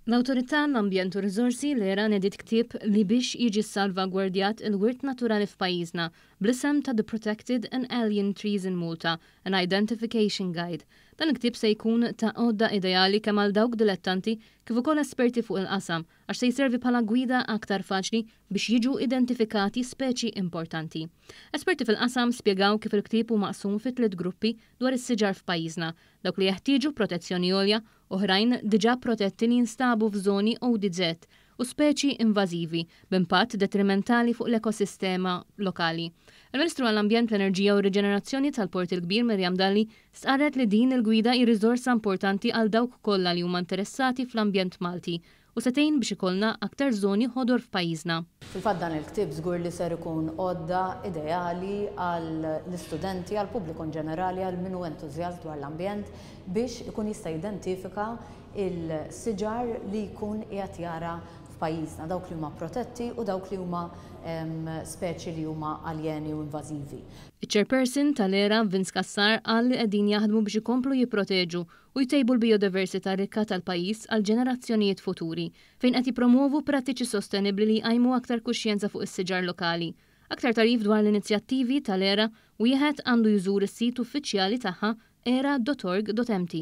L-Awtorità għall-Ambjent u Riżorsi, l-ERA, nediet ktieb li biex jiġi ssalvagwardjat il-wirt naturali f'pajjiżna, bl-isem ta' The Protected and Alien Trees in Malta, An Identification Guide. Dan il-ktieb se jkun ta' għodda ideali kemm għal dawk dilettanti kif ukoll esperti fuq il-qasam għax se jservi bħala gwida aktar faċli biex jiġu identifikati speċi importanti. Esperti fil-qasam spjegaw kif il-ktieb hu maqsum fi tliet gruppi dwar is-siġar f'pajjiżna, dawk li jeħtieġu protezzjoni għolja, oħrajn diġà protetti li jinstabu f'żoni ODZ u speċi invażivi b'impatt detrimentali fuq l-ekosistema lokali. Il-Ministru għall-Ambjent, l-Enerġija u r-Riġenerazzjoni tal-Port il-Kbir Miriam Dalli stqarret li din il-gwida hi riżorsa importanti għal dawk kollha li huma interessati fl-ambjent Malti u se tgħin biex ikollna aktar żoni ħodor f'pajjiżna. Fil-fatt dan il-ktieb żgur li ser ikun għodda ideali għall-istudenti, għall-pubbliku in ġenerali, għal min hu entużjast dwar l-ambjent biex ikun jista' jidentifika l-siġar li jkun qiegħed jara f'pajjiżna, dawk li huma protetti u dawk li huma speċi li huma aljeni u invażivi. Iċ-Chairperson tal-ERA, Vince Cassar, qal li qegħdin jaħdmu biex ikomplu jipproteġu u jtejbu l-bijodiversità rikka tal-pajjiż għall-ġenerazzjonijiet futuri, fejn qed jippromwovu prattiċi sostenibbli li jqajmu aktar kuxjenza fuq is-siġar lokali. Aktar tagħrif dwar l-inizjattivi tal-ERA wieħed għandu jżur is-sit uffiċjali tagħha era.org.mt.